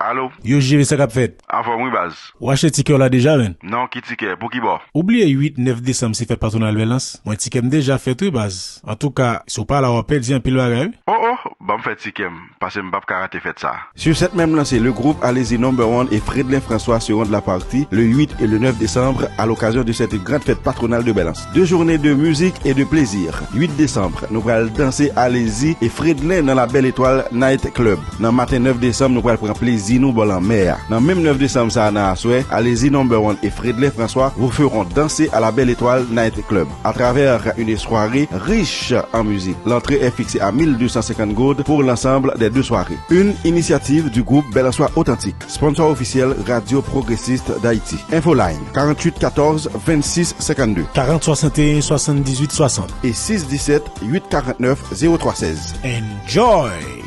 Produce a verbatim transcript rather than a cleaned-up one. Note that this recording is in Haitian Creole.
Alo? Yo, J V, sa k ap fèt? Anfòm wi, baz. Ou achte tikè w la deja, menn? Non, ki tikè? Pou ki bò? Ou bliye uit, nèf desanm se fèt patwonal Bèlans? Mwen, tikè m deja fèt wi, baz. Antouka, si w pa la, w ap pèdi anpil bagay wi. Oh, oh, ban m fè tikè m, paske m p ap ka rate fèt sa. Sur cette même lancée, le groupe Allez-y Number One et Fredlin François seront de la partie le huit et le neuf décembre à l'occasion de cette grande fête patronale de Bèlans. Deux journées de musique et de plaisir. Huit décembre, nou pral danse Allez-y et Fredlin dans la Belle Étoile Night Club. Nan maten nèf désanm, nou pral pran plezi nou bò lanmè a. Nan menm nèf désanm sa a, nan aswè, Allez-y Number One et Fredlin François vous feront danser à la Belle Étoile Night Club à travers une soirée riche en musique. L'entrée est fixée à mille deux cent cinquante gourdes pour l'ensemble des deux soirées. Une initiative du groupe Bèlans Authentique, sponsor officiel Radio Progressiste d'Haïti. Infoline, quarante-huit quatorze vingt-six cinquante-deux. Quarante soixante et un soixante-dix-huit soixante. Et six dix-sept huit quarante-neuf zéro trois seize. Enjoy!